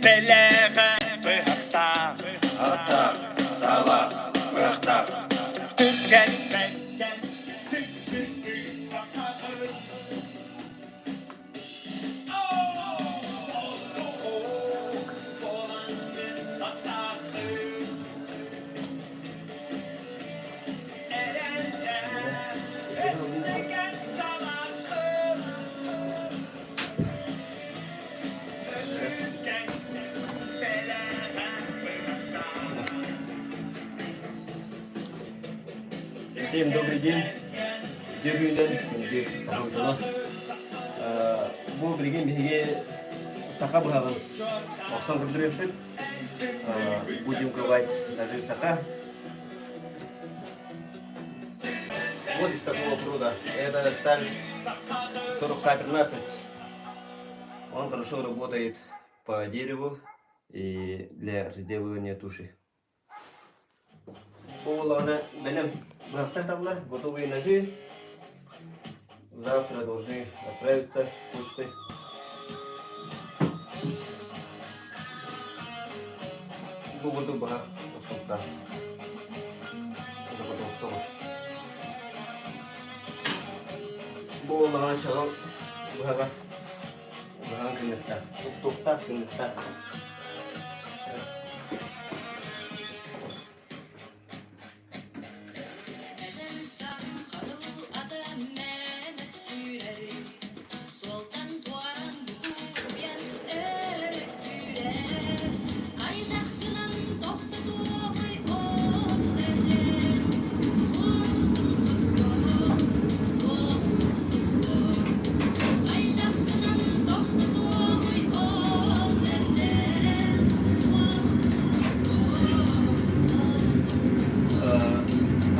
Бэлэҕэ быһахтаах, аттаах, саалаах, бырахтаах. Түргэн бэргэн, Всем добрый день. Үтүө күнүнэн күндү саха дьоно. Бу билигин биһиги саха быһаҕын охсон көрдөрүөхпүт. Будем ковать ножи саха. Вот из такого пруда. Это сталь 40К13. Он хорошо работает по дереву и для разделывания туши. Буоллаҕына бэлэм быһахтар табылар, готовые ножи. Завтра должны отправиться почтой. Бу курдук быһах охсуохтаах. Заготовка Буоллаҕына чаҕыл быһаҕа быһаҕын гыныахтаах, туктуохтаах гыныахтаах.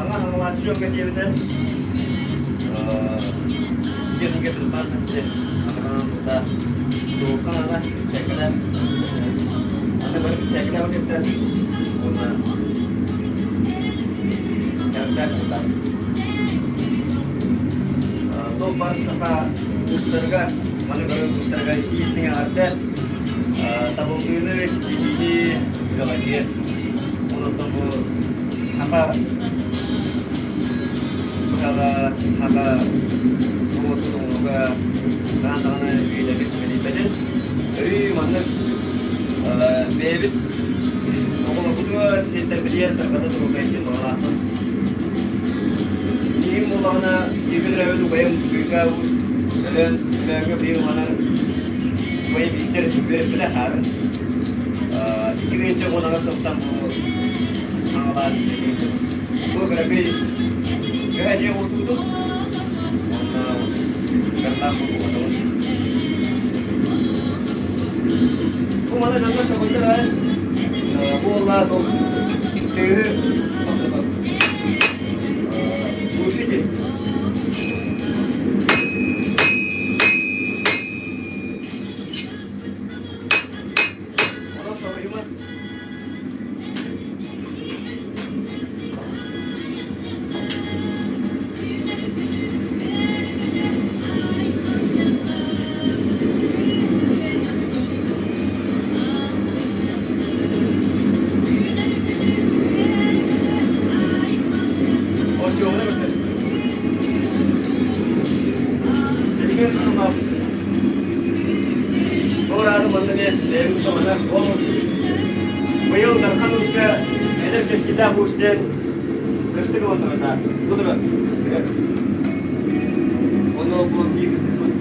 Аңа хаҥалааччы дьоҥҥо диэбитэ техника безопасности анаан тута туохха наада чэккэлэ аны бары чэккэлэ кэттэн уонна Туох баар саха уустарыгар, маны көрөн уустарыгар истиҥ эҕэрдэ, табыллыыны, ситиһиини үлэҕэ Онон бу саха быһаҕа, саха норуотун оҥоруга хаһан даҕаны үйэлэргэ симэлийбэтин. Өрүү маннык бэйэбит оҕолорбутугар сиэттэрбитигэр тарҕата туруоххайын диэн баҕалаахпын. Миигин буоллаҕына, бииргэ төрөөбүт убайым Быыкаа Уус өлөн, Өлөөҥҥө биир уланан убайым ииттэр үөрэппитэ хаарын. 2018 сылтан бу хаҥалаан бу кыракый кыра дьиэ оҥостубутум. Онно кыралаах буолбатаҕым. Бу маны дьоннор сөҕөллөр ээ. Бу уоллаа туох тыаһы тохтотор. Глушитель. Онон соһуйума. Осиоҕуна көрдөр. Сэргэн хаһымаах. Буорааны манна эмиэ бэйэм утамана ол быйыл Дархан Ууска эдэр кэскилээх уус диэн кыстык ылан турардаах. Бу турар кыстыга. Онно бу биир кыстыкпыт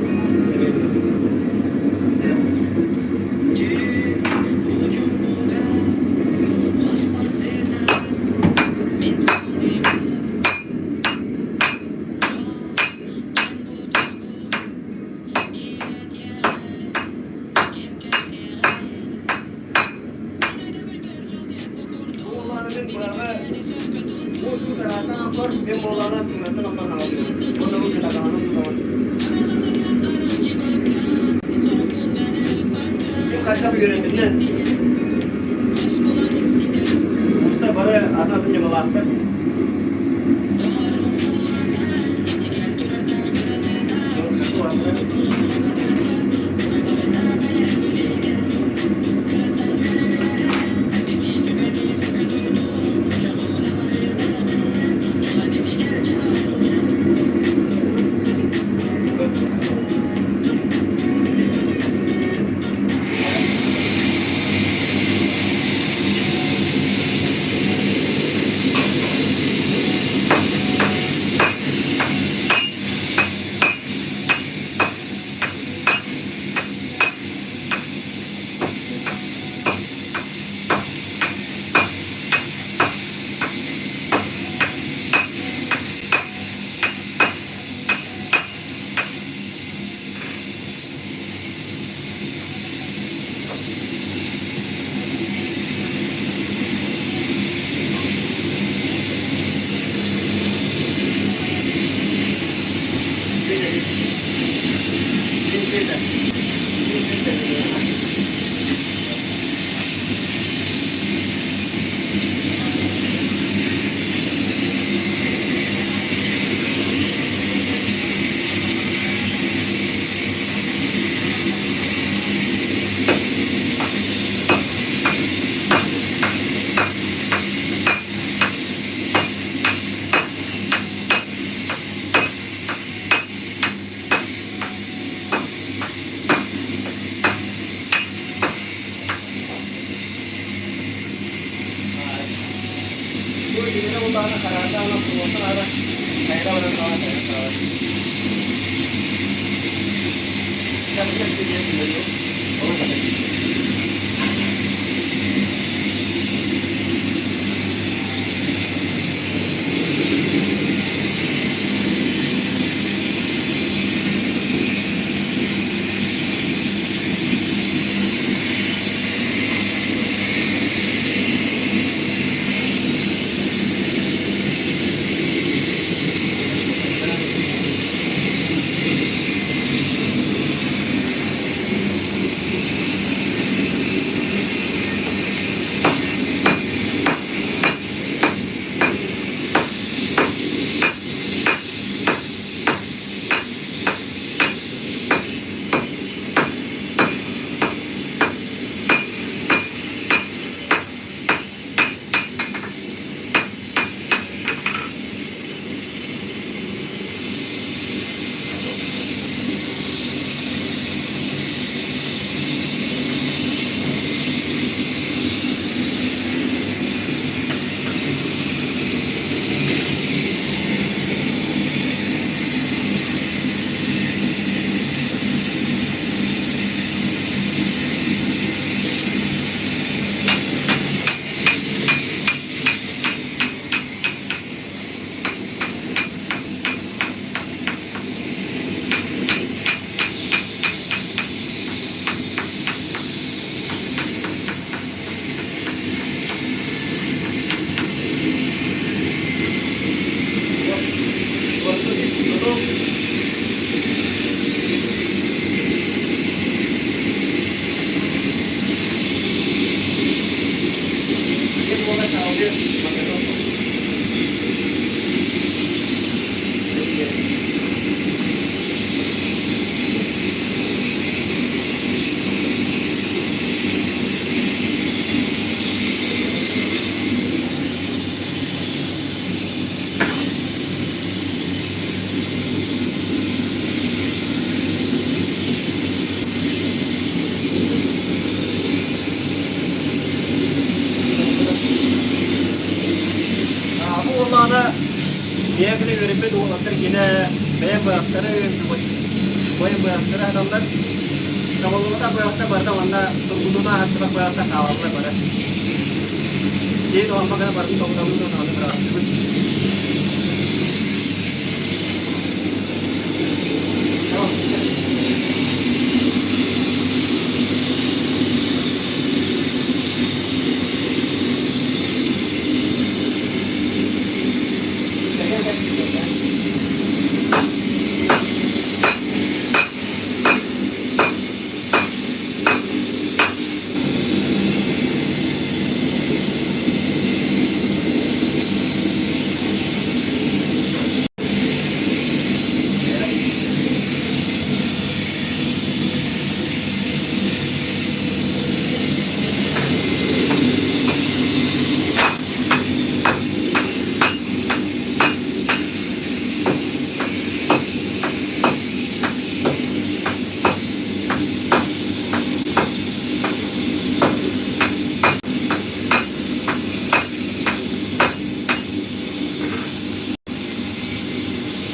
Хайдах үөрэммитинэн Уста бары атын-атын ньымалаахтар. Бу итиннэ улаана хараата туруорсан аара хайра баран хаала хайра хаалар. Бу уоллаана бэйэ үөрэппит уолаттар кини бэйэ бырааттары бэйэ бырааттары аналлар. Табыллыбата бырааттар барыта уонна тургутууну аһаттыбат бырааттар хаалаллар бары. Киин уһамма гына барытын тобутабын да аны бырааттыбыт.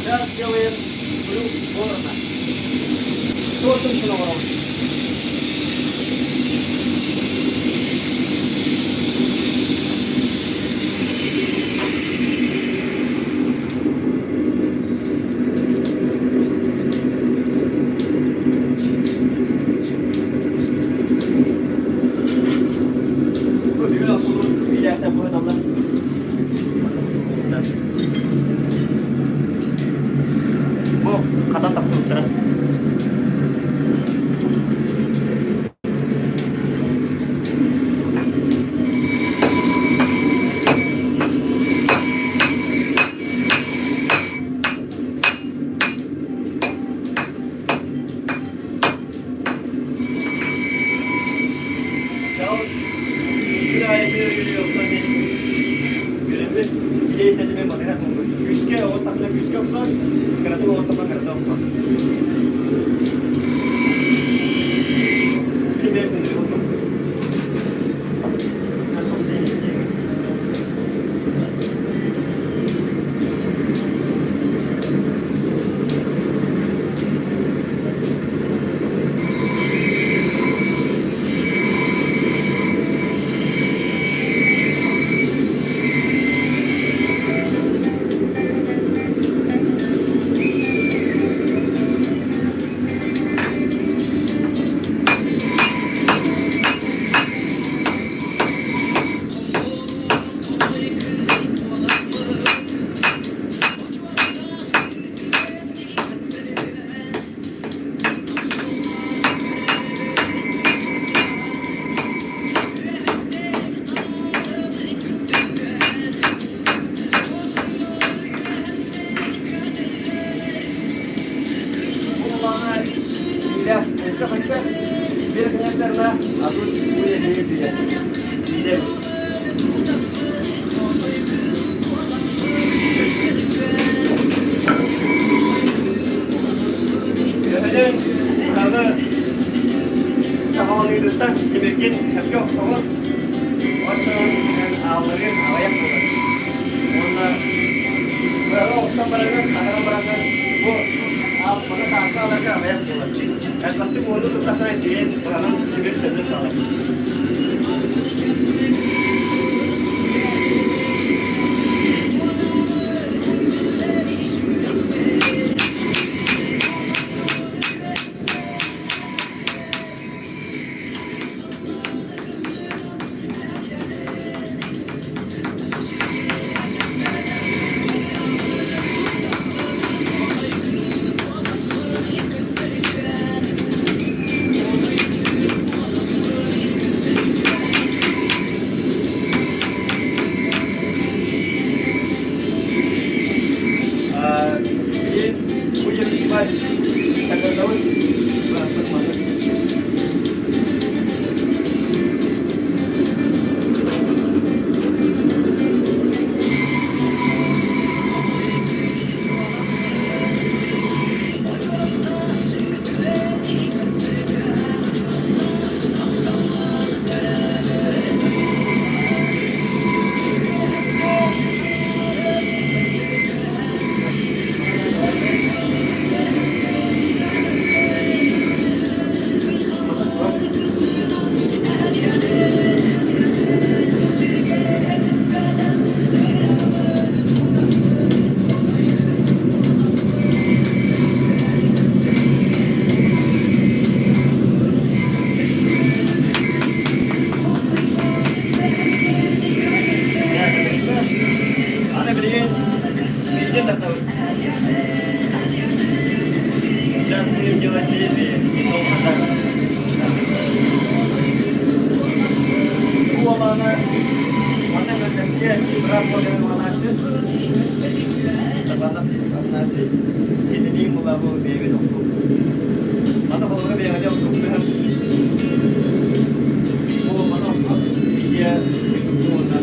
Сейчас делаем клюв ворона. Тортом оҥоробут. Бүгүн охсулун илээхтэн быһыталлар. Бу хатан тахсыбыттара. Күүскэ оҕустахпына күүскэ охсор, кыратык оҕустахпына кырата охтор. Биирэ Төһөнөн аны саҕаланыытыттан тимиргин сөпкө охсоҕун, оччонон аалларыан аҕыйах буолар. Уонна быраҕа охсон бараргын, хатаран бараргын бу аалбаны сааска ыларга аҕыйах буолар. Элбэхтик уону туттаххына тиийэн быраҕан тимир төннөн хаалар. Будем снимать Аны билигин биирдэ тахсабыт. Сейчас будем делать лезвие и Бу олаана манна мөлтөккө брат буолан Степанов Афанасий кинини булабы бэйэбит охсук. Маны холобура бэйэҕэ охсук Бу маны охсук ийэ уонна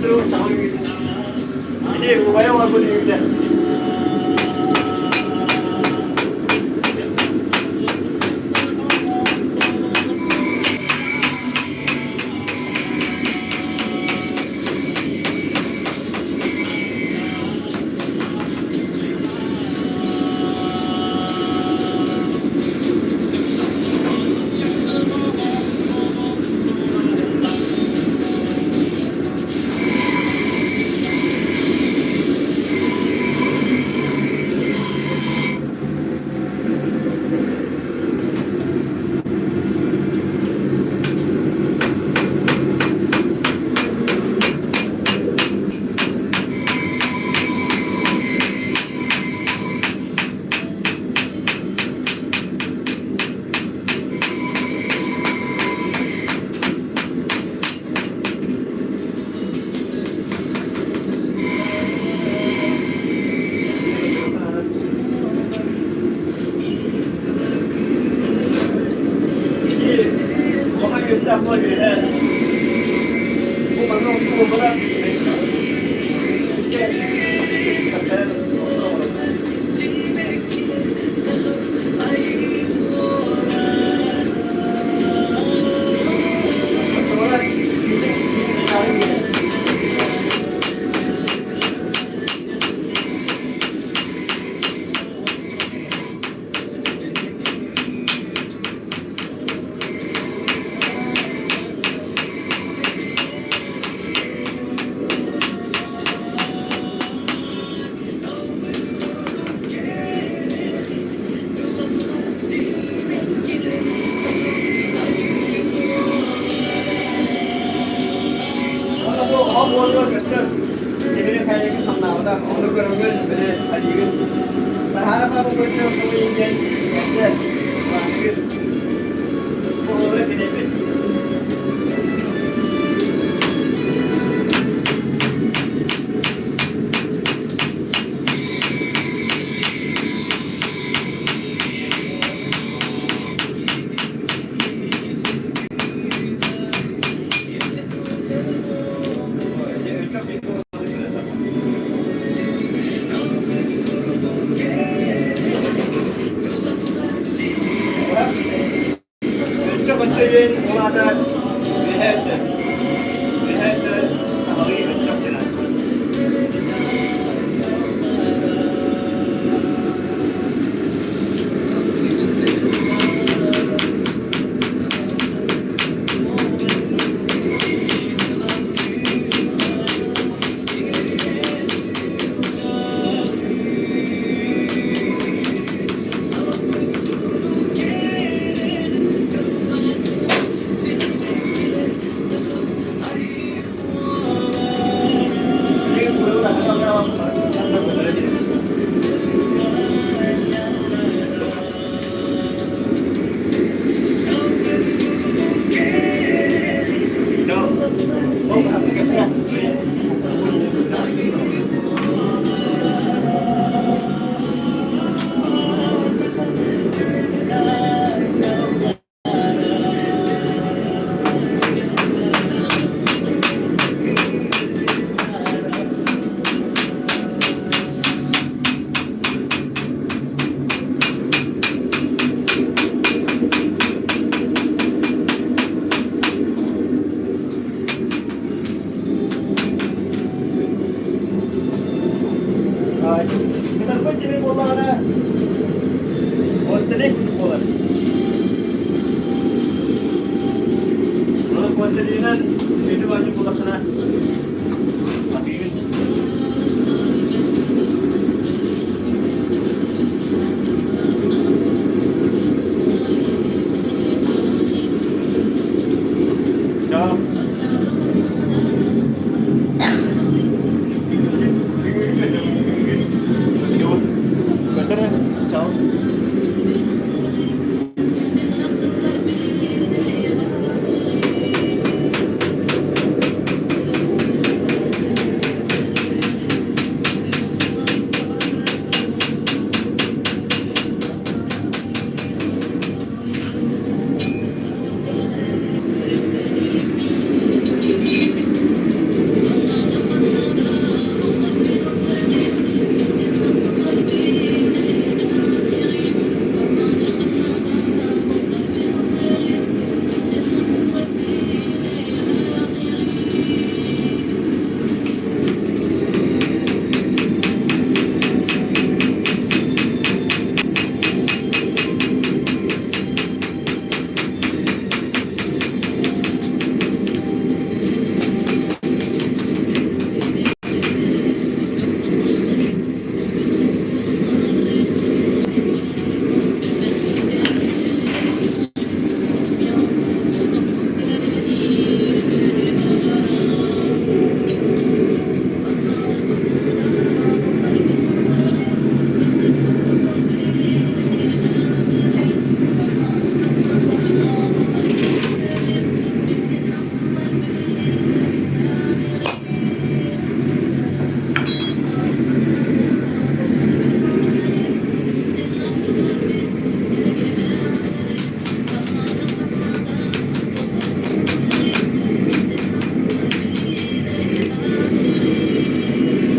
Көстөр саха үҥүүтэ. Ити убайа оҥорбут үҥүүтэ. Улахан үөстээх буолан үөһэ бу манна устуу буолбата. Көстөр тимири хайыгын хамнаабыта, ону көрөҥҥүн били алиигин таһаара хаабын көрсө суруйун диэн эрдэ баанныгын оҕолоро кэлэйбит. Өссө көстөйүн ол аата.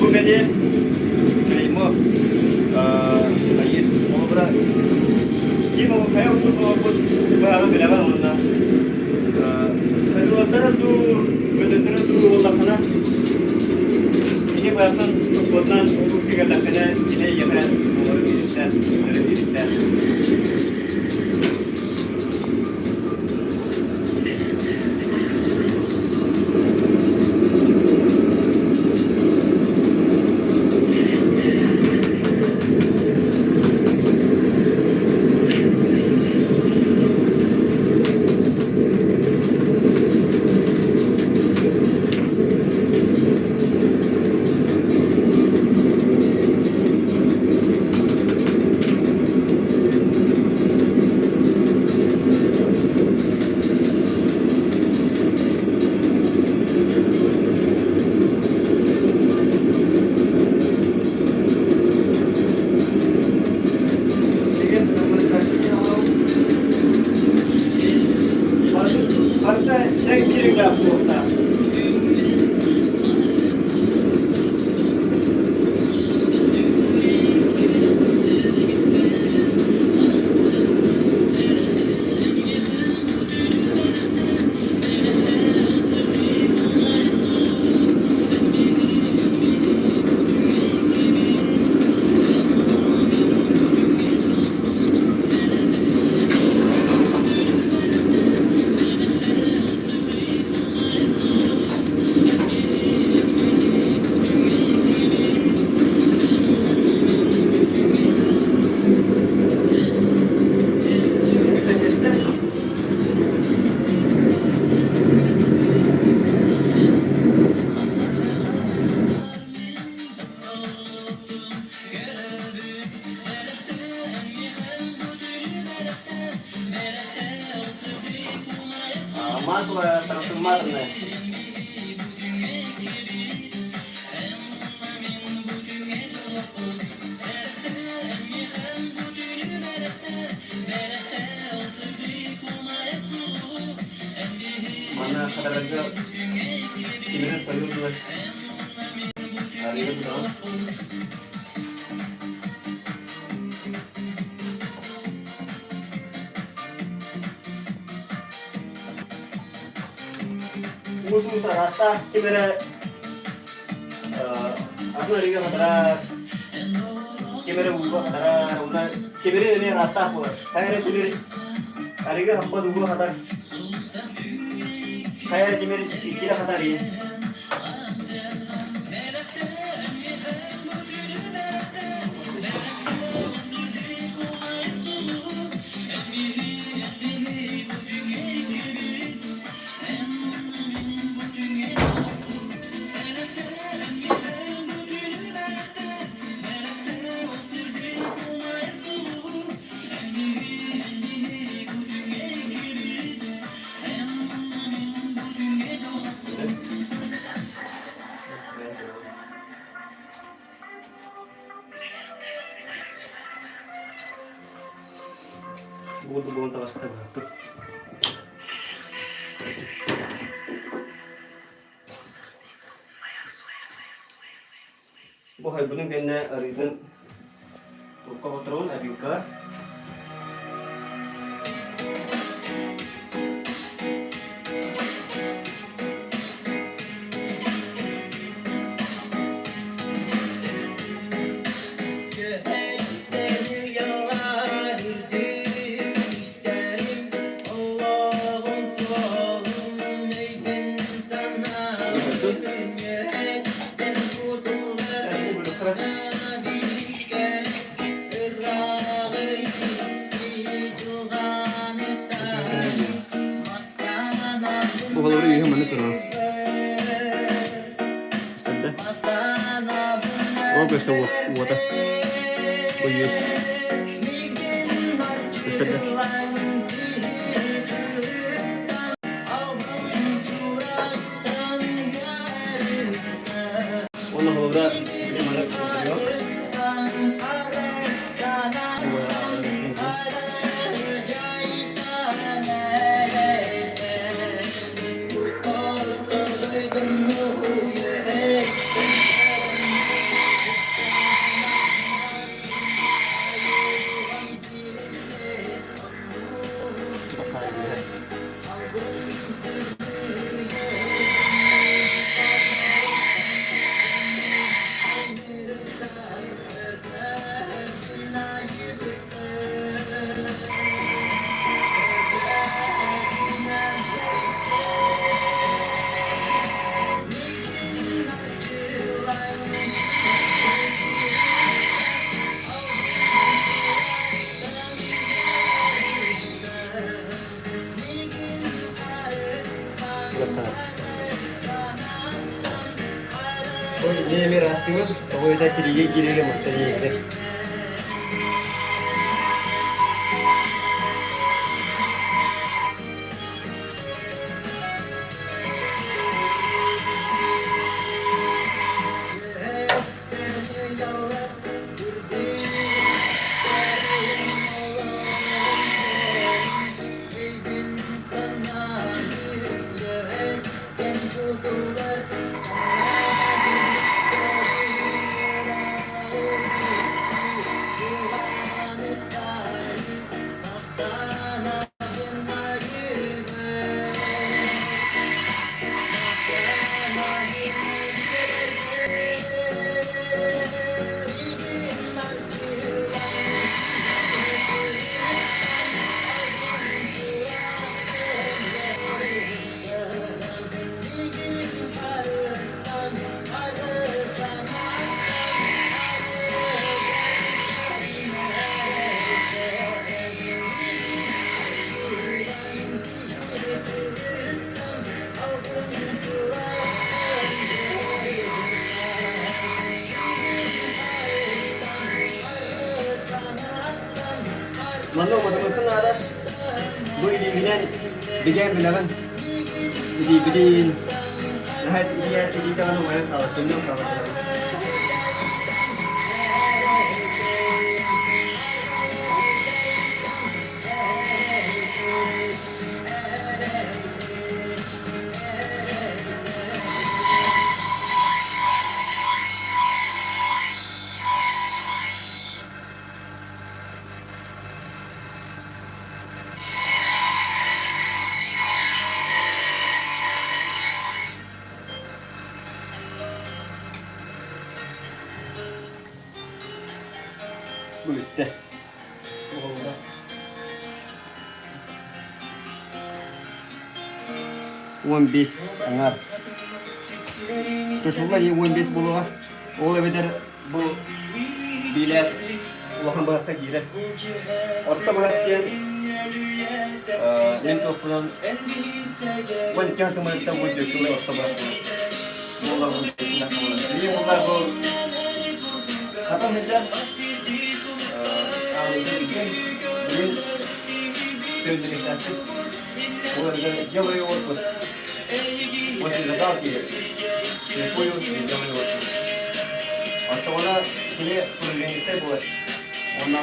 Бу бэлиэ клеймо хайыр холобура ким ол хайа уус оҥорбут быһаҕын билэҕин уонна кыргыттара дуу көтөттөрө дуу буоллаххына кини быһахтан туппутунан улууска кэллэххинэ кини эйиэхэ оҥорон биэриэхтээх көрөн биэриэхтээх. Барыта тэҥ кириҥнээх буолуохтаах. Масло трансформаторное. Манна хатарарга тимирин сойуу тылы арыйа тутаҕын. Уус-уус араастаах ким эрэ атын арыыга хатарар, ким эрэ ууга хатарар, уонна тимири эмиэ араастаах буолар. Хайа эрэ тимир арыыга хаппат ууга хатар, хайа эрэ тимир иккитэ хатар ийэ. Буолду буолан таҕыста быһаппыт. Бу хайбытын кэннэ арыытын турка оторон обилка. Бу холобур үһү маннык көрөҕүн. Истэрдэ. Ол көстө уота. Бу үс. Көстөрдө. Уонна холобура маннык көрүөх. Бу иннин эмиэ ыраастыыбын, тоҕо этэ тириигэ киириигэ мантан иһиллэр. Манна уматымыкын наада. Бу илиигинэн бигээн билэҕин. Илиибитин наһаа илиэ илиитэҕин умайан хаалар, төннөн хаалар. Бу бүттэ. 15 аҥар. Чочулла дии 15 буолуоҕа. Ол эбэтэр бу биилээх улахан быһахха киирэр. Орто быһах диэн мин туохпунан 12 сантиметртан 14 сылы орто быһах буолар. Буолар Билигин буоллар бу хатан сылдьар билигин төннүрүөхтээхпит. Ол эбэтэр делаю отпуск. После закалки шлифую и делаю отпуск. Оччоҕуна кини пружинистай буолар. Уонна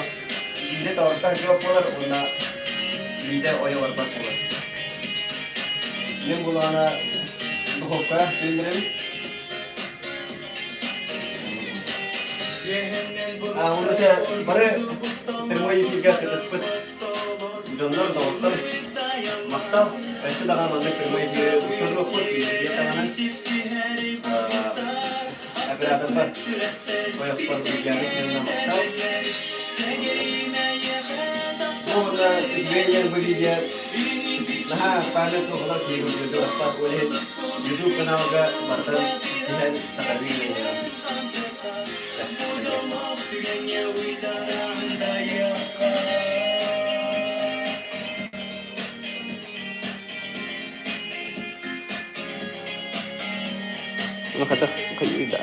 биирдэ тоҕуттан суох буолар уонна биирдэ ойо барбат буолар. Мин булаана духовка төннөрөбүн. Оны бары прямой эфиргэ кытыспыт дьоннор, доҕоттор, махтал. Өссө даҕаны маннык прямой эфири устуруохпут, диэн даҕаны оператордар ойохпор Ульяна Семеновна махтал. Бу уонна үчүгэй диэн бу видео наһаа память оҕолор киһи көрдөрөр ол иһин YouTube каналга барытын түһэн сахалыы диэн. Ну, хата, хайыы да.